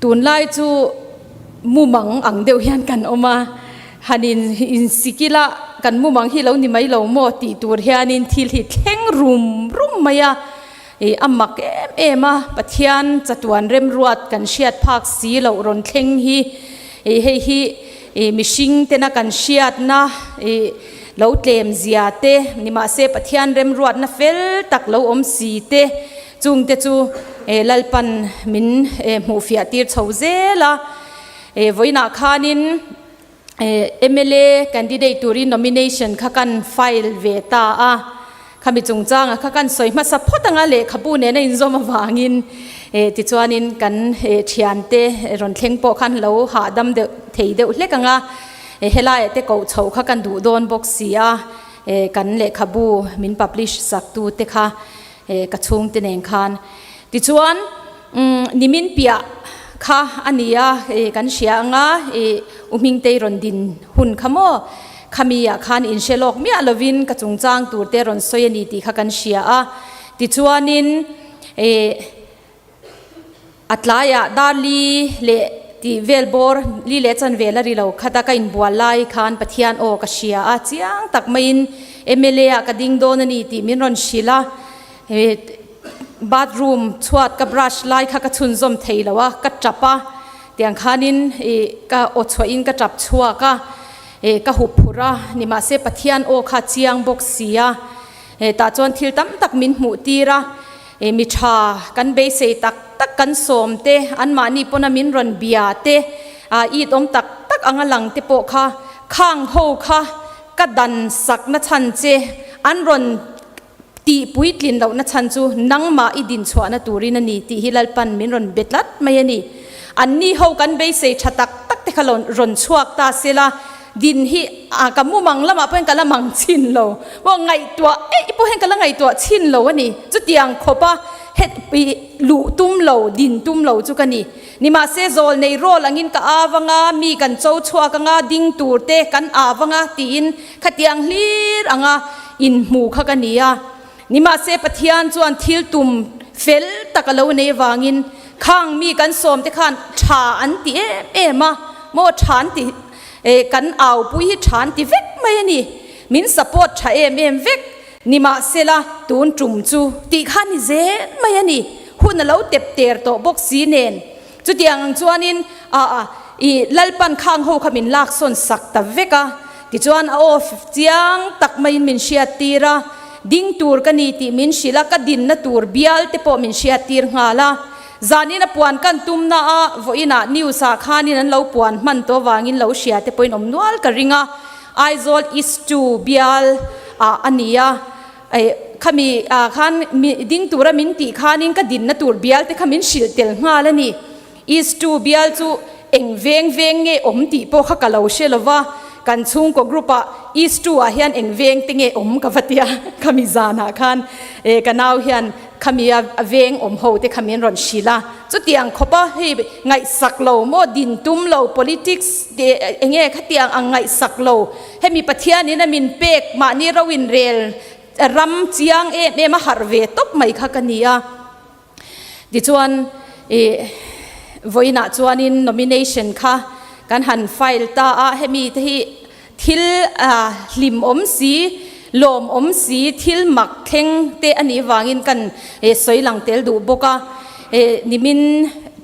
Tunlai chu mumang ang deuh hian kan awm a, han in insikila kan mumang hi lo ni mai lo maw tih tur hianin thil hi thleng rum rum mai a, ih a mak em em a, Pathian chatuan remruat kan hriat phak si loh rawn thleng hi ih hei hi ih mihring tena kan hriatna ih lo tlem zia te nimahse Pathian remruatna fel tak lo awm si te Chungte chu Lalpan min hmuhfiah tir chho zel a, vawiinah khanin mla candidate turin nomination kha kan file ve ta a, khami chungchanga kha kan sawi hmasa phawt anga lehkhabu nena inzawm avangin tichuanin kan thiante rawn thleng pawh khan lo hahdam deuh thei deuh hlek anga, helaiah te koh chhoh kha kan duh dawn bawk si a, kan lehkhabu min publish sak tute kha. He ka chhungte nen khan tichuan nimin piah kha a ni a, kan hria anga u Hmingtei rawn din hun kha maw khami ah khan inhre lawk miah lovin ka chungchang tur te rawn sawi a ni tih kha kan hria a, tichuanin A tlaiah dar li leh tih vel bawr li leh chan vel a ri lo khat a, ka inbual lai khan Pathian aw ka hria a, chiang tak maiin mla ah ka ding dawn a ni tih min rawn hrilh a, bathroom chhuat ka brush lai kha ka chhunzawm thei lo a, ka tap a, tiang khanin ih ka aw chhuahin ka tap chhuak a, ih ka hup phurh a, nimahse Pathian aw kha chiang bawk si a, tah chuan thil tam tak min hmuh tir a. E mi tha kan beisei tak tak kan sawm te, anmahni pawna min rawn bia te, a it awm tak tak anga lang te pawh kha khang ho kha ka dan sak na chhan che, an rawn tih puitlin loh na chhan chu nangmah i din chhuah na turin a ni tih hi Lalpan min rawn be tlat mai a ni. Anni ho kan beisei tha tak tak te kha rawn chhuak ta sela, Din hi a ka mumang lamah pawhin ka la mang chhin lo maw ngaihtuah eih pawh hian ka la ngaihtuah chhin lo a ni. Chutiang khawpa het ih luh tum lo din tum lo chu ka ni. Nimahse zawl nei rawl angin ka av anga mi kan cho chhuak anga ding tur te kan av anga tiin khatiang hlir anga inhmu kha ka ni a. Nimahse Pathian chuan thil tum fel tak a lo nei vangin khang mi kan sawm te khan tha an ti em em a maw tha an ti E kan aupui hi tha an ti vek mai a ni, min support tha em em vek, nimahsela tun tum chu tih kha ni zel mai a ni, hun a lo tep ter tawh bawk si nen. Chutiang ang chuanin a a i Lalpan khang ho kha min laksawn sak ta vek a, tichuan a off chiang tak maiin min hriat tir a, ding tur ka ni tih min hrilh a, ka dinna tur bial te pawh min hriat tir nghal a. Zanin a puan kan tumna a vawiinah news ah khanin an lo puan hman tawh avangin lo hria te pawhin awm nual ka ring a, Aizawl East 2 bial ah a ni a, eh khami ah khan mi ding tura min tih khanin ka dinna tur bial te kha min hrilh tel nghal a ni. East 2 bial chu eng veng veng nge awm tih pawh kha ka lo hre lo va, kan chhungkaw group ah East 2 ah hian eng veng te nge awm ka va tia khami zanah khan eh ka nau hian Khami a veng awm ho te kha min rawn hrilh a, chutiang khawp a hei ngaihsak lo maw din tum lo politics te enge khatiang ang ngaihsak lo hemi Pathian in a min pek mahni ro in rel ram chiang em em a harh ve tawp mai kha ka ni a. Tichuan ih vawiinah chuanin nomination kha kan han file ta a, hemi te hi Thil hlim awm si, lawm awm si, thil mak thleng te a nih vangin kan sawi lang tel duh bawk a. Nimin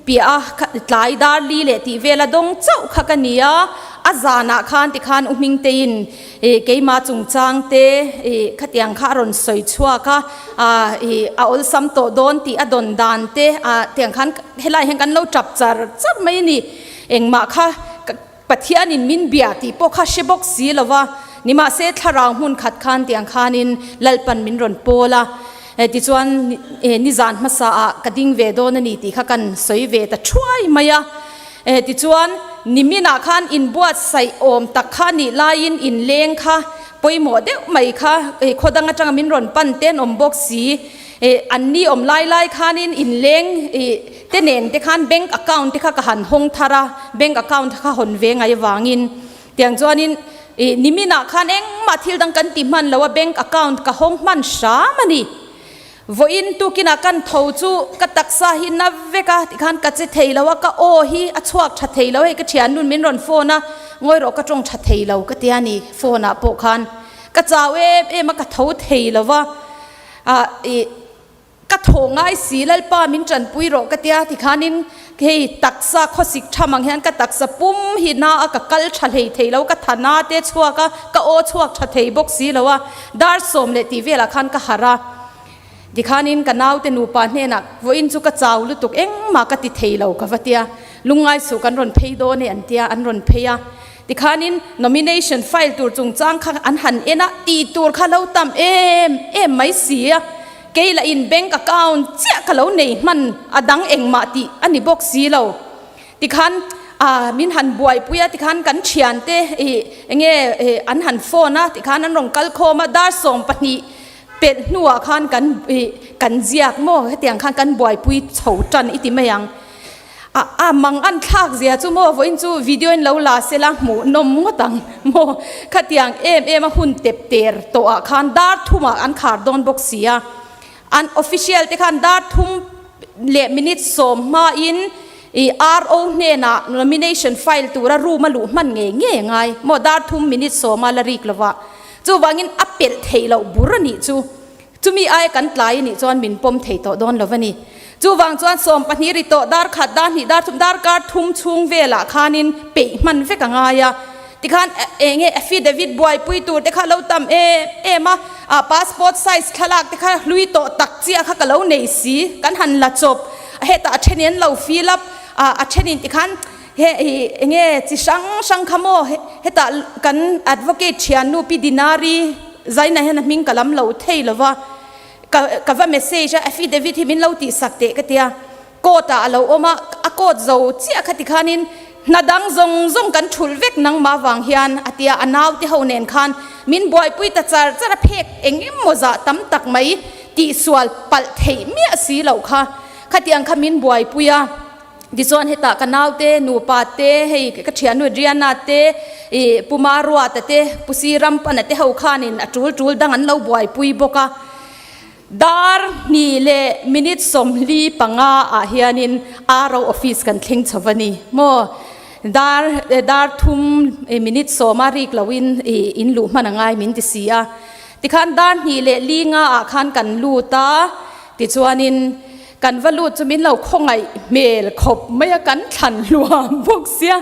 piah a tlai dar li leh tih vela dawng chauh kha ka ni a, a zanah khan tikhan U Hmingteiin keimah chungchang te khatiang kha a rawn sawi chhuak a, a awlsam tawh dawn tih a dawn dan te tiang khan helai hian kan lo tap char char mai a ni. Engmah kha Pathianin min bia tih pawh kha hre bawk si lo va, nimahse thlarau hmun khat khan tiang khanin Lalpan min rawn pawl a, tichuan nizan hmasa ah ka ding ve dawn a ni tih kha kan sawi ve ta thuai mai a, tichuan niminah khan inbuatsaih awm tak kha nih laiin inleng kha pawimawh deuh mai kha khawdang atanga min rawn pan te an awm bawk si. An ni awm lai lai khanin inleng te nen te khan bank account te kha ka han hawng thar a, bank account kha hawn ve ngai avangin tiang chuanin niminah khan engmah thil dang kan ti hman lo a, bank account ka hawng hman hram a ni. Vawiin tukinah kan tho chu ka taksa hi na vek a tikhan ka che thei lo a, ka aw hi a chhuak tha thei lo hei ka thiannun min rawn phone a, ngawi rawh ka tawng tha thei lo ka tia ni phone ah pawh khan ka chau em em a ka tho thei lo va ah ih Ka thaw ngai si Lalpa min tanpui rawh ka tia tikhanin hei taksa khawsik tham ang hian ka taksa pum hi na a ka kal tha hlei thei lo ka tha na te chhuak a ka aw chhuak tha thei bawk si lo a dar sawm leh tih velah khan ka harh a tikhanin ka naute nupa hnenah vawiin chu ka chau lutuk engmah ka ti thei lo ka va tia lungngai suh kan rawn phei dawn e an tia an rawn phei a tikhanin nomination file tur chungchang kha an han en a tih tur kha lo tam em em mai si a. Kei lah in bank account chiah ka lo nei hman a dang engmah tih a ni bawk si lo. Tikhan ah min han buaipui a tikhan kan thiante ih enge ih an han phone a tikhan an rawn kal khawm a dar 12 pelh hnuah khan kan ih kan ziak maw hetiang khan kan buaipui chho tan i ti mai ang. A a mang an thlak zia chu maw vawiin chu video in lo la sela hmuh nawm ngawt ang maw khatiang em em a hun tep ter tawh ah khan dar thum ah an khar dawn bawk si a an official te khan dar thum leh minute sawm hma in ih RO hnenah nomination file tura room a luh hman ngei ngei a ngai maw dar thum minute sawm a la rik lova chuvangin a pelh theih loh bur a nih chu. Chumi aia kan tlai anih chuan min pawm thei tawh dawn lo a ni. Chuvang chuan 12 ri tawh dar khat, dar hnih, dar thum, dar kar thum chhung velah khanin peih hman vek a ngai a. Tikhan eng nge affidavit buaipui tur te kha lo tam em em a, ah passport size thlalak te kha hlui tawh tak chiah kha ka lo nei si, kan han la chawp. Hetah a thenin an lo fill up a, a thenin tikhan he ih eng nge chi hrang hrang kha maw hetah kan advocate thiannu Pi Dinari, Zaina hian a hming ka lam lo thei lo va, ka ka va message a, affidavit hi min lo tihsak teh ka tia, court ah a lo awm a, a court zo chiah kha tikhanin hna dang zawng zawng kan thulh vek nangmah vang hian a tia, a naute ho nen khan min buaipui ta char char a, phek eng emaw zah tam tak mai tihsual palh theih miah si loh kha, khatiang kha min buaipui a. Tichuan hetah ka naute, nupa te, hei ka thiannu Adriana te, ih Pu Maruata te, Pu Sirampana te ho khanin a tul tul dang an lo buaipui bawk a. Dar hnih leh minute 45 ah hianin RO office kan thleng chho a ni maw. Dar dar thum minute sawma rik loin ih in luh hman a ngai min ti si a. Tikhan dar hnih leh li nga ah khan kan lut a, tichuanin Kan va lut chu min lo khawngaih hmel khawp mai a, kan thlan hluam bawk sia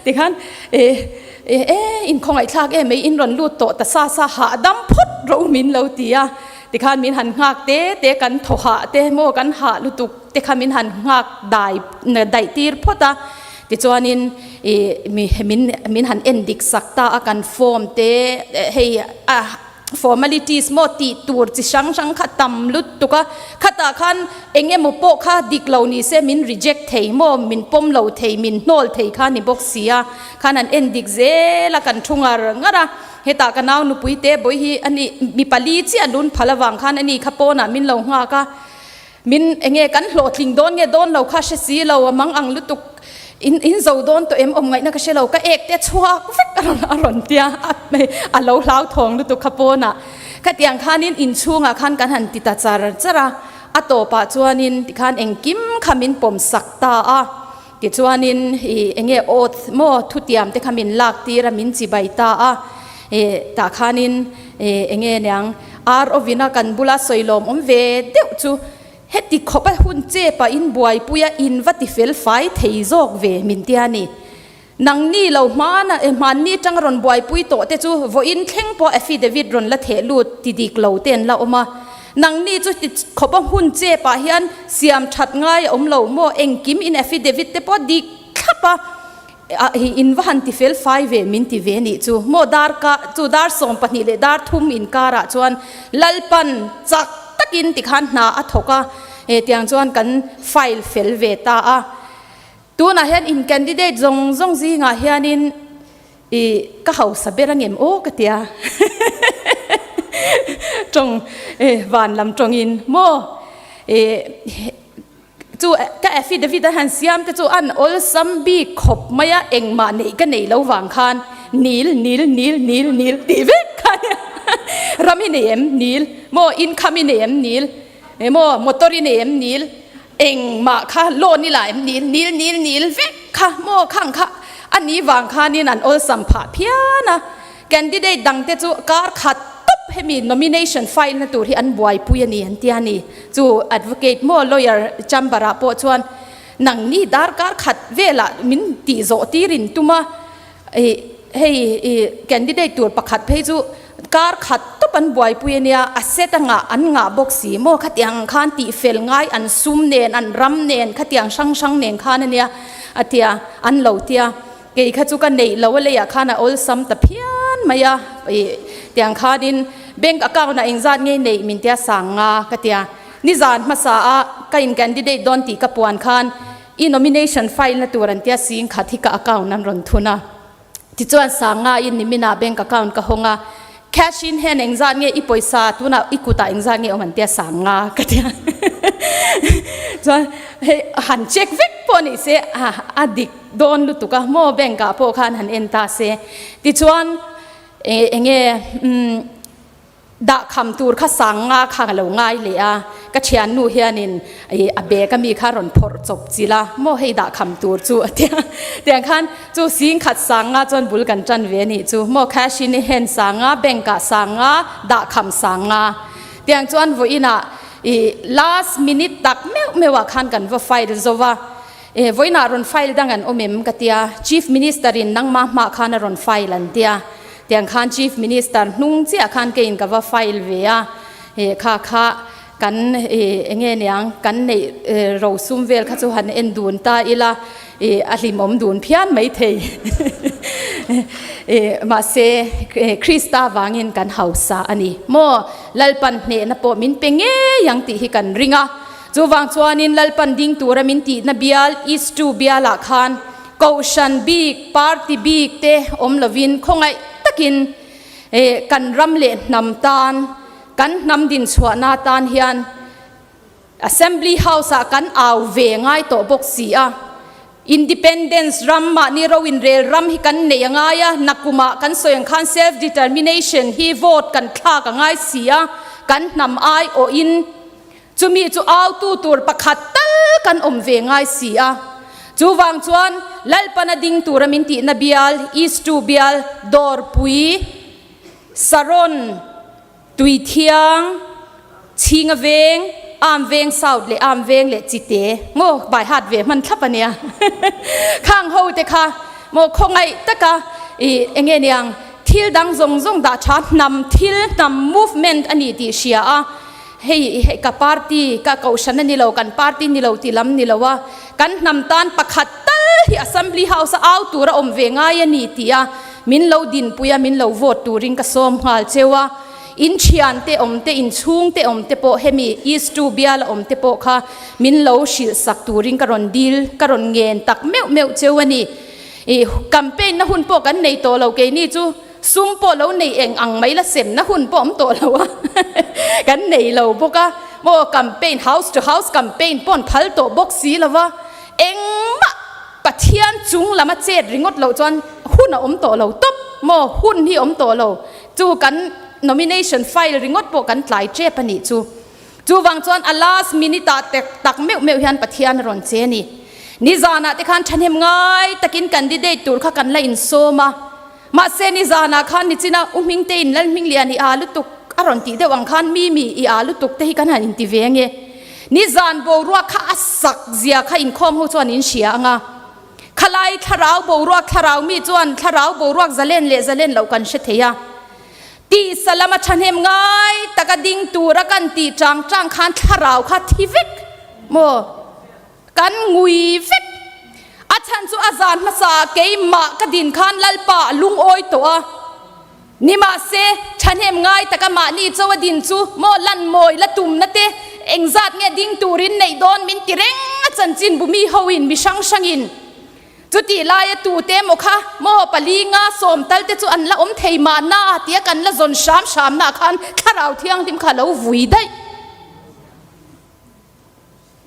tikhan e e e in khawngaih thlak em mai in rawn lut tawh ta sa sa hahdam phawt rawh u min lo ti a, tikhan min han nghak te te kan thaw hah te maw kan hah lutuk te kha min han nghak dai daih tir phawt a, tichuanin e mi min min han en dik sak ta a kan form te hei a. Formalities maw tih tur chi hrang hrang kha tam lutuk a, khatah khan eng emaw pawh kha dik lo ni se min reject thei maw, min pawm lo thei, min hnawl thei kha ni bawk si a, khan an en dik zel a, kan thu ngar ngar a, hetah ka nau nupui te bawi hi a ni mi pali chiah lun phal avang khan a ni kha pawnah min lo nghak a, Min enge kan hlawhtling dawn nge dawn lo kha hre si lo a mang ang lutuk in in zo dawn tawh em awm ngaihna ka hre lo ka ek te chhuak vek a rawn a rawn tia a a lo hlauthawng lutuk kha pawnah khatiang khanin inchhungah khan kan han ti ta char char a a tawpah chuanin tikhan engkim kha min pawm sak ta a tichuanin ih enge oath maw thutiam te kha min lak tir a min chibai ta a ih tah khanin ih enge niang Ar awina kan bula sawilawm awm ve deuh chu heti khawp a hun che pah in buaipui a in va ti fel fai thei zawk ve min tia ni. Nangni lo hmana e hmanni tang rawn buaipui tawh te chu vawiin thleng pawh affidavit rawn la theh lut ti dik lo te an la awm a. Nangni chu ti khawp a hun che pah hian siam that ngai a awm lo maw engkim in affidavit te pawh dik thlap a hi in va han ti fel fai ve min ti ve nih chu maw dar ka chu dar 12 leh dar thum inkarah chuan Lalpan chak takin tikhan hna a thawk a he tiang chuan kan file fel ve ta a tunah hian in candidate zawng zawng zingah hianin i ka hausa ber angem aw ka tia tawng e van lam tawngin maw e Chu ka affidavit a han siam te chu an awlsam bik khawp mai a, engmah neih ka nei lo vang khan nil nil nil nil nil tih vek kha ania. Ram i nei em? Nil. Maw income i nei em? Nil. Emaw motor i nei em nil? Engmah kha loan i la em nil? Nil nil nil vek kha maw khang kha a ni vang khanin an awlsam phah phian a. Candidate dangte chu kar khat tawp hemi nomination file na tur hi an buaipui a ni an tia ni. Chu advocate maw lawyer chamber ah pawh chuan nangni darkar khat velah min tih zawh tir in tum a, Ih hei ih candidate tur pakhat phei chu kar khat tawp an buaipui a nia, a set a ngah an ngah bawk si maw khatiang khan tih fel ngai an sum nen an ram nen khatiang hrang hrang nen khan a nia a tia an lo tia kei kha chu ka neih lo a leiah khan a awlsam ta phian mai a ih tiang khanin bank account ah engzat nge neih min tia sang nga ka tia nizan hmasa a ka in candidate dawn tih ka puan khan I nomination file na tur an tia sing khat hi ka account an rawn thun a. Tichuan Sanga in niminah bank account ka hawng a, cash in hian engzat nge i pawisa tunah i kutah engzat nge awm an tia Sanga ka tia. Chuan hei han check vek pawh ni se a dik dawn lutuk a maw bank ah pawh khan han en ta se. Tichuan enge umm. Dah kham tur kha sang nga kha ka lo ngai leh a, ka thiannu hianin ih a bag ami kha rawn phawrh chawp chilh a, maw hei dah kham tur chu a tia. Tiang khan chu sing khat sang nga chuan bul kan tan ve a nih chu, maw cash in i hen sang nga, bank ah sang nga, dah kham sang nga. Tiang chuan vawiinah ih last minute tak meuh meuh ah khan kan va file zo va, eh vawiinah rawn file dang an awm em ka tia, Chief Minister in nangmah hmah khan a rawn file an tia. Tiang khan Chief Minister hnung chiah khan keiin ka va file ve a, eh kha kha kan eh enge niang kan neih rosum vel kha chu han en dun ta ila eh a hlimawm dun phian mai thei eh mahse Krista vangin kan hausa a ni maw Lalpan hnehna pawh min pe ngei ang tih hi kan ring a, chuvang chuanin Lalpan ding tura min tihna bial East 2 bialah khan Kohhran bik, party bik te awm lovin khawngaih takin kan ram leh hnam tan, kan hnam dinchhuahna tan hian Assembly House ah kan au ve ngai tawh bawk si a. Independence ram, mahni ro inrel ram hi kan neih a ngai a, nakumah kan sawi ang khan self determination hi vote kan thlak a ngai si a, kan hnam aiawhin Chumi chu autu tur pakhat tal kan awm ve ngai si a. Chuvang chuan Lalpana ding tura min tihna bial, Istu bial, Dawrpui, Saron, Tuithiang, Chhinga Veng, Am Veng South leh Am Veng leh Chite maw bai hat ve hman thlap a nia. Khang ho te kha maw khawngaih taka ih enge niang thil dang zawng zawng dah tha hnam thil hnam movement a ni tih hria a. Hei hei ka party ka kohhran a ni lo, kan party ni lo tih lam ni lo a, kan hnam tan pakhat tal hi Assembly House a au tur a awm ve ngai a ni tih a min lo dinpui a, min lo vote turin ka sawm nghal cheu a. In thian te awm te, in chhung te awm te pawh hemi East 2 bial a awm te pawh kha min lo hrilh sak turin ka rawn dil, ka rawn ngen tak meuh meuh cheu a ni. Ih campaign na hun pawh kan nei tawh lo keini chu. Sum pawh lo nei eng ang mai la semna hun pawh awm tawh lo a, kan nei lo bawk a, maw campaign house to house campaign pawh an phal tawh bawk si lo va, engmah Pathian chung lama chet ringawt loh chuan hun a awm tawh lo tawp maw hun hi awm tawh lo chu kan nomination file ringawt pawh kan tlai tep a nih chu. Chuvang chuan a last minute ah tek tak meuh meuh hian Pathian a rawn che a ni. Nizanah te khan thahnem ngai takin candidate tur kha kan la insawm a. Mahse nizanah khan nichina U Hmingtein Lalhminglian i aa lutuk a rawn tih deuh ang khan Mimi i aa lutuk te hi kan han inti ve ange. Nizan boruak kha a sak zia kha inkhawm ho chuan in hria ang a. Khalai thlarau boruak thlarau mi chuan thlarau boruak zalen leh zalen loh kan hre thei a. Tisa lama thahnem ngai taka ding tura kan tih chang chang khan thlarau kha thi vek maw? Kan ngui vek. A chhan chu a zan hmasa keimah ka din khan Lalpa a lungawi tawh a. Nimahse, thahnem ngai taka mahni cho a din chu maw lan mawi la tumna te engzat nge ding turin neih dawn min ti reng a chanchin bu mi hoin mi hrang hrangin Chutih laia tute emaw kha maw palinga sawm tal te chu an la awm thei mahna tia kan la zawn hram hramna khan thlarau thianghlim kha a lo vui daih.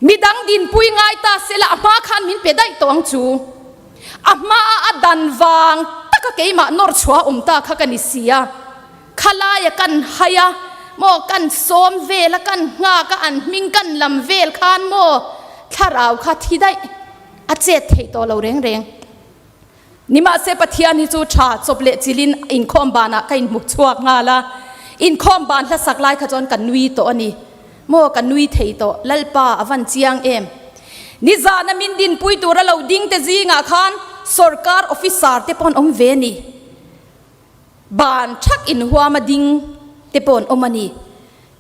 Midang dinpui ngai ta sela a hma khan min pe daih tawh ang chu. A hmaa a dan vang taka keimah nawr chhuah awm ta kha ka ni si a. Khalaia kan hai a. maw kan sawm vel a kan nghak a an hming kan lam vel khan maw thlarau kha thi daih a chet theih tawh lo reng reng. Nimahse Pathian hi chu tha chawp leh chilin inkhawm banah ka inhmu chhuak nghal a, inkhawm ban hlasak lai kha chuan ka nui tawh a ni. Maw ka nui thei tawh, Lalpa a van chiang em? Nizana min dinpui tura lo ding te zingah khan sorkar officer te pawh an awm ve a ni. Ban thak inhuama ding te pawh an awm a ni.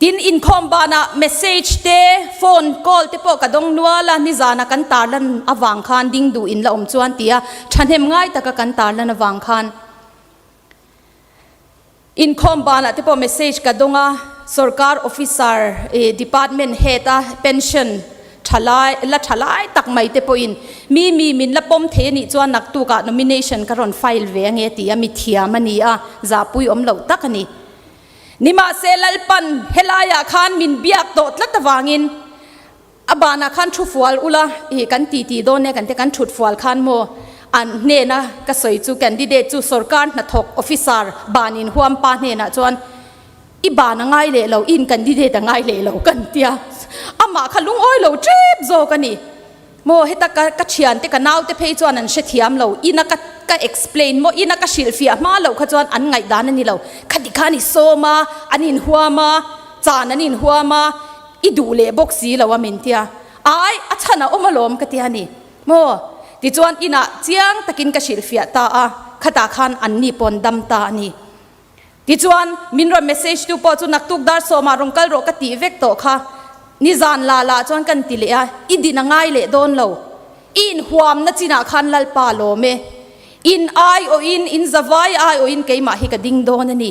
Tin, inkhawm banah message te, phone call te pawh ka dawng nual a, nizana kan tarlan avang khan ding duh in la awm chuan tia thahnem ngai taka kan tarlan avang khan inkhawm banah te pawh message ka dawng a, sorkar officer department head a pension thalai la thalai tak mai te pawhin mi mi min la pawm thei a nih chuan naktukah nomination ka rawn file ve ange tia mithiam a ni a, zahpui awm loh tak a ni. Nimahse Lalpan helaiah khan min biak tawh tlat avangin a banah khan thu fual ula ih kan ti tih dawn e kan ti kan thut fual khan maw an hnena ka sawi chu candidate chu sorkar hnathawk officer ban in huam pa hnenah chuan i ban a ngai leh lo i in candidate a ngai leh lo kan tia amah kha lungawi lo tep zawk a ni. Maw heta ka ka thiante ka naute phei chuan an hrethiam lo, ina ka ka explain maw ina ka hrilhfiah hma loh kha chuan an ngaihdan a ni lo, khati khan i sawm a, an inhuam a, chan an inhuam a, i duh leh bawk si lo a min tia, ai a chhan a awm alawm ka tia ni maw, tichuan inah chiang takin ka hrilhfiah ta a, khatah khan an ni pawn dam ta a ni. Tichuan, min rawn message tu pawh chu naktuk dar sawmah rawn kal rawh ka tih vek tawh kha. Nizan la lah chuan kan ti leh a, i din a ngai leh dawn lo. I inhuamna chinah khan Lalpa lawm e. In aiawhin, in zavai aiawhin keimah hi ka ding dawn a ni.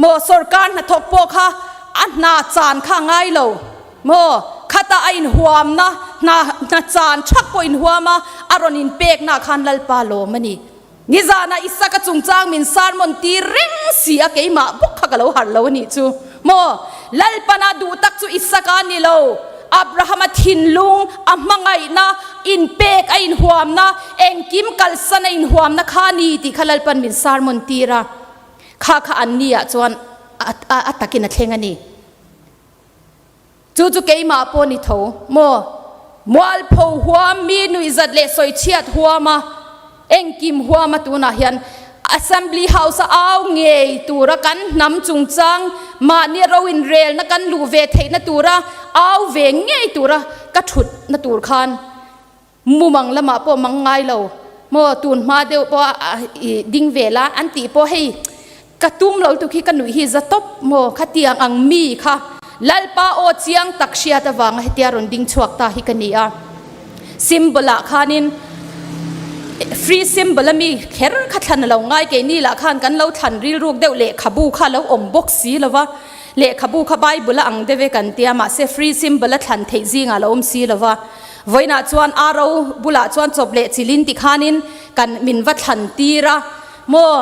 Maw sorkar hnathawk pawh kha a hna chan kha a ngai lo. Maw khata a inhuamna hna hna chan thak pawh inhuam a, a rawn inpeknaah khan Lalpa lawm a ni. Nizanah Isaka chungchang min sermon tir reng si a, keimah bawk kha ka lo harh lo a nih chu maw? Lalpana duh tak chu Isaka a ni lo, Abrahama thinlung, a hmangaihna, inpek a inhuamna, engkim kalsan a inhuamna kha a ni tih kha Lalpan min sermon tir a, kha kha an ni ah chuan a takin a thleng a ni. Chu chu keimah pawh ni tho maw? Mualpho huam, mi nuihzat leh sawichhiat huama engkim huama tunah hian Assembly House-a au ngei tura kan hnam chungchang mahni ro inrelna kan luh ve theihna tura au ve ngei tura ka thutna tur khan Mumang lamah pawh mang ngai lo maw tun hma deuh pawh a i ding ve la an tih pawh hei ka tum lo lutuk hi ka nuih hi za tawp maw khatiang ang mi kha Lalpa aw chiang tak hriat avanga hetia rawn ding chhuak ta hi ka ni a symbol ah khanin free symbol a mi kher kha thlan a lo ngai keini lah khan kan lo thlan rilruk deuh lehkhabu kha a lo awm bawk si lo va lehkhabu kha bible a ang deuh e kan tia mahse free symbol a thlan theih zingah a lo awm si lo va. Vawiinah chuan aro bulah chuan chawp leh chilin tikhanin kan min va thlan tir a, maw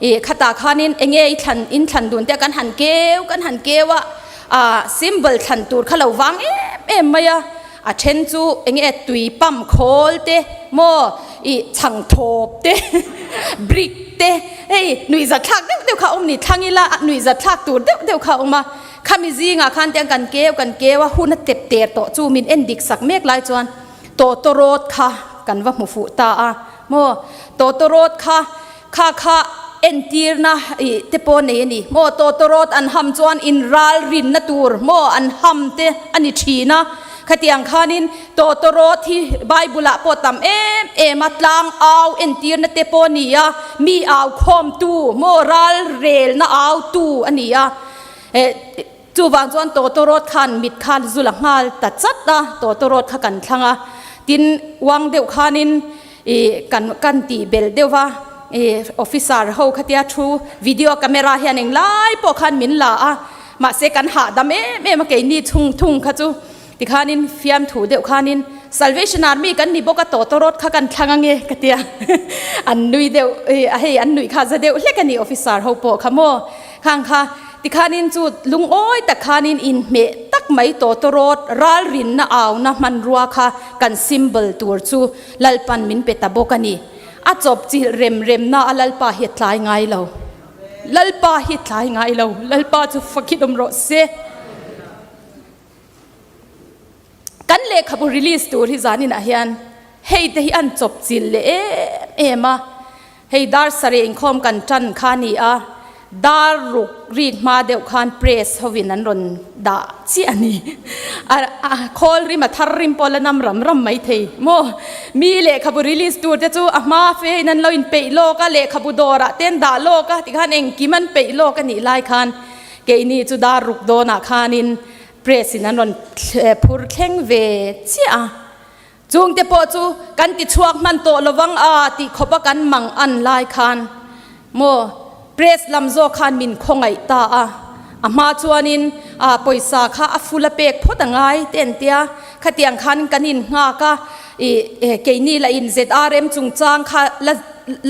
ih khatah khanin enge i thlan in thlan dun te a kan han keu kan han keu a, ah symbol thlan tur kha lo vang em em mai a, a then chu enge tui pump khawl te maw ih chhang thawp te brick te hei nuihzat thlak deuh deuh kha a awm ni thlang ila nuihzat thlak tur deuh deuh kha a awm a. Khami zingah khan tiang kan keu kan keu a, hun a tep ter tawh chu min en dik sak mek lai chuan tawtawrawt kha kan va hmu fuh ta a maw, tawtawrawt kha kha kha entirna ih te pawh nei a ni maw, tawtawrawt an ham chuan in ral rinna tur maw an ham te a ni thin a, khatiang khanin tawtawrawt hi Bible ah pawh tam em em a, tlang au entirna te pawh a ni a, mi au khawmtu maw ral relna au tu a ni a. Chuvang chuan tawtawrawt khan mit kha zu la nghal ta chat a, tawtawrawt kha kan thlang a, tin uang deuh khanin ih kan kan tih belh deuh va, ih officer ho khatia thu video camera hian englai pawh khan min la a, mahse kan hahdam em em a keini chhung thung kha chu tikhanin fiamthu deuh khanin Salvation Army kan ni bawk a tawtawrawt kha kan thlang ange ka tia an nui deuh ih hei an nuih kha za deuh hlek a ni officer ho pawh kha maw. Khang kha tikhanin chu lungawi tak khanin inhmeh tak mai tawtawrawt ralrinna auna hmanrua kha kan symbol tur chu Lalpan min pe ta bawk a ni. A chawp chilh rem remna a Lalpa hi a tlai ngai lo. Lalpa hi tlai ngai lo. Lalpa chu fakin awm rawh se. Kan lehkhabu release tur hi zaninah hian hei te hi an chawp chil leh em em a, hei dar sareh inkhawm kan tan kha a ni a, dar ruk rik hma deuh khan press hovin an rawn dah chiah a ni. A khawl rim a thar rim pawh la nam ram ram mai thei maw? Mi lehkhabu release tur te chu a hma fe in an lo inpeih lawk a, lehkhabu dawrah te an dah lawk a, tikhan engkim an peih lawk a nih lai khan keini chu dar ruk dawnah khanin Press in an rawn phur thleng ve chiah a, chungte pawh chu kan ti chhuak hman tawh lovang a tih khawp a kan mang an lai khan maw press lam zawk khan min khawngaih ta a, a hma chuanin a pawisa kha a full a pek phawt a ngai te an tia, khatiang khan kan in nghak a, ih keini lah in ZRM chungchang kha la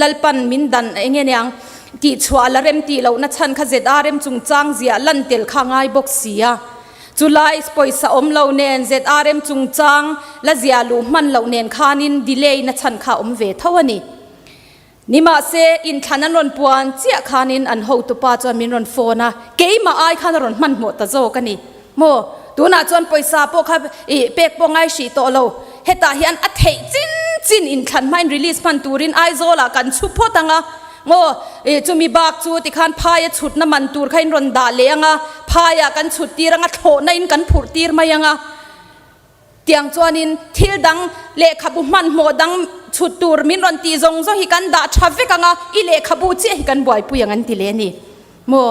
Lalpan min dan eng nge niang tih chhuah la rem tih lohna chhan kha ZRM chungchang ziah lan tel kha ngai bawk si a. Chulai pawisa awm lo nen ZRM chungchang la ziah luh hman loh nen khanin delay na chhan kha awm ve tho a ni. Nimahse, inthlan an rawn puan chiah khanin an hotupa chuan min rawn phone a, keimah ai khan a rawn hmanhmawh ta zawk a ni. Maw? Tunah chuan pawisa pawh kha ih pek pawh ngai hrih tawh lo. Hetah hian a theih chin chin inthlan hmain release hman turin Aizawlah kan chhu phawt ang a. Maw? Ih chumi bak chu tikhan phaia chhutna man tur kha in rawn dah leh ang a, phaiah kan chhut tir ang a, thlawhna in kan phurh tir mai ang a. Tiang chuanin thil dang lehkhabu hmanhmawh dang chhut tur min rawn tih zawng zawng hi kan dah tha vek ang a, i lehkhabu chiah hi kan buaipui ang an ti leh a ni. Maw?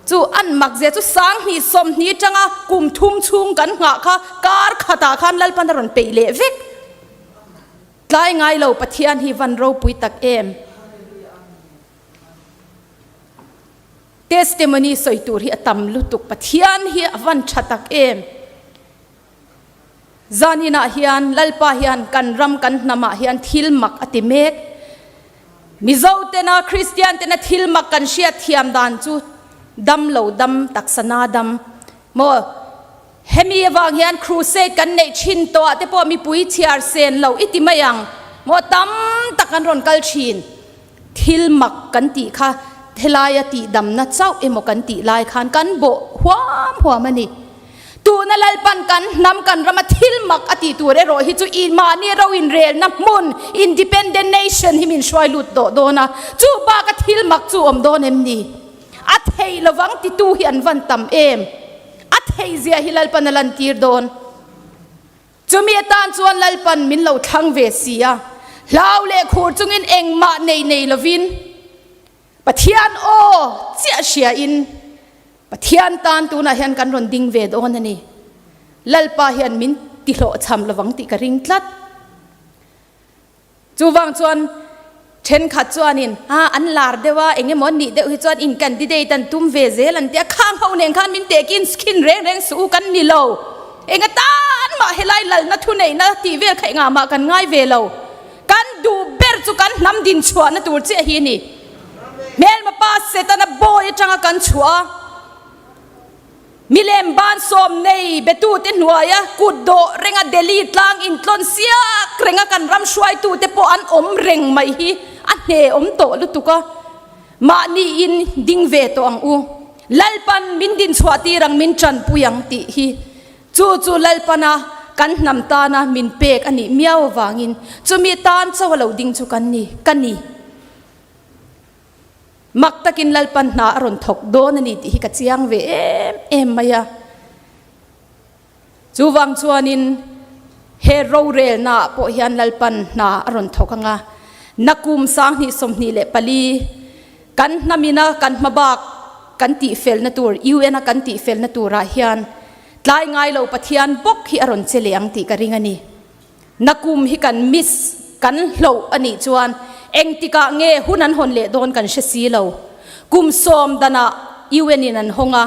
Chu an mak zia chu 2000 20 tanga kum thum chhung kan nghah kha kar khatah khan Lalpan a rawn peih leh vek. Tlai ngai lo Pathian hi van ropui tak em. Testimony sawi tur hi a tam lutuk Pathian hi a van tha tak em. Zaninah hian Lalpa hian kan ram kan hnamah hian thil mak a ti mek. Mizo tena Kristian tena thil mak kan hriat thiam dan chu dam lo dam taksa na dam maw hemi avang hian crusade kan neih thin tawh ah te pawh mipui chhiar sen lo i ti mai ang maw tam tak an rawn kal thin. Thil mak kan tih kha helaia tihdamna chauh emaw kan tih lai khan kan bawh huam huam a ni. Tuna Lalpan kan hnam kan rama thil mak a tih tur erawh hi chu i mahni ro inrelna hmun Independent Nation hi min hruai lut tawh dawn a, chu baka thil mak chu awm dawn em ni? A thei lovang titu hi an van tam em? A theizia hi Lalpan a lantir dawn. Chumi atan chuan Lalpan min lo thlang ve si a, hlau leh khur chungin engmah nei nei lovin Pathian aw chiah hriain Pathian tan tunah hian kan rawn ding ve dawn a ni. Lalpa hian min tihlawhchham lovang tih ka ring tlat. Chuvang chuan thenkhat chuanin a an lar deuh a, eng emaw an nih deuh hi chuan in candidate an tum ve zel an ti a, khang ho nen khan min tehkin khin reng reng suh u kan ni lo, eng atan mah helai lalna thuneihna tih vel kha engah mah kan ngai ve lo, kan duh ber chu kan hnam din chhuahna tur chiah hi a ni. Hmelma pa Setana bawi atanga kan chhuah a. Milem ban sawm nei betute hnuaia kut dawh renga Delhi tlang intlawn siak renga kan ram hruaitute pawh an awm reng mai hi a hne awm tawh lutuk a, mahni in ding ve tawh ang u, Lalpan min din chhuah tir ang min tanpui ang tih hi chu chu Lalpana kan hnam tana min pek a nih miau avangin chumi tan chauh a lo ding chu kan ni ka ni. Mak takin Lalpan hna a rawn thawk dawn a ni tih hi ka chiang ve em em mai a. Chuvang chuanin he rorelnaah pawh hian Lalpan hna a rawn thawk ang a. Nakum 2024 kan hnamina kan hmabak kan tihfelna tur, UN a kan tihfelna turah hian tlai ngai lo Pathian bawk hi a rawn che leh ang tih ka ring a ni. Nakum hi kan miss, kan hloh a nih chuan engtikah nge hun an hawn leh dawn kan hre si lo. Kum sawm danah UN in an hawng a,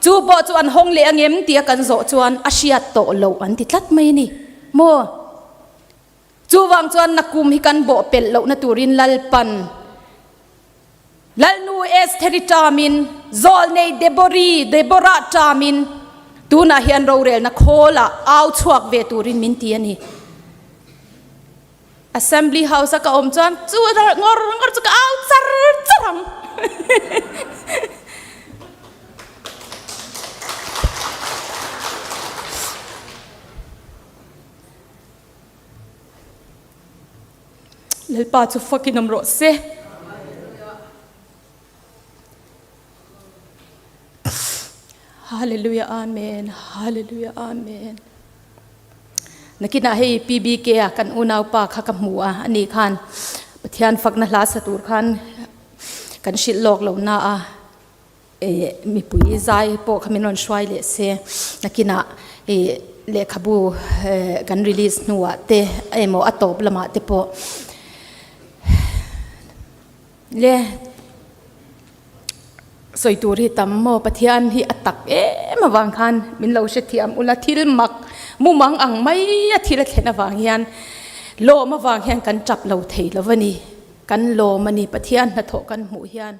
chu pawh chu an hawng leh angem tia kan zawh chuan a hriat tawh loh an ti tlat mai a ni maw? Chuvang chuan nakum hi kan bawh pelh lohna turin Lalpan Lalnu Estheri ṭamin, Zawlnei Debori, Deborah, ṭamin, tunah hian rorelna khawlah au chhuak ve turin min ti a ni. Assembly House-a ka awm chuan chu ngawr ngawr chu ka au char char ang. Lalpa chu fakin awm rawh se. Hallelujah Amen Hallelujah Amen. Nakinah hei PBK a kan unaupa kha ka hmu a ani khan Pathian fakna hla sa tur khan kan hrilh lawk lo na a mipui zai pawh kha min rawn hruai leh se nakinah lehkhabu kan release hnuah te emaw a tawp lamah te pawh Le sawi tur hi tam maw Pathian hi a tak em avang khan min lo hrethiam ula thil mak mumang ang mai a thil a thlen avang hian lawm avang hian kan tap lo thei lo a ni kan lawm a ni Pathian hnathawh kan hmuh hian.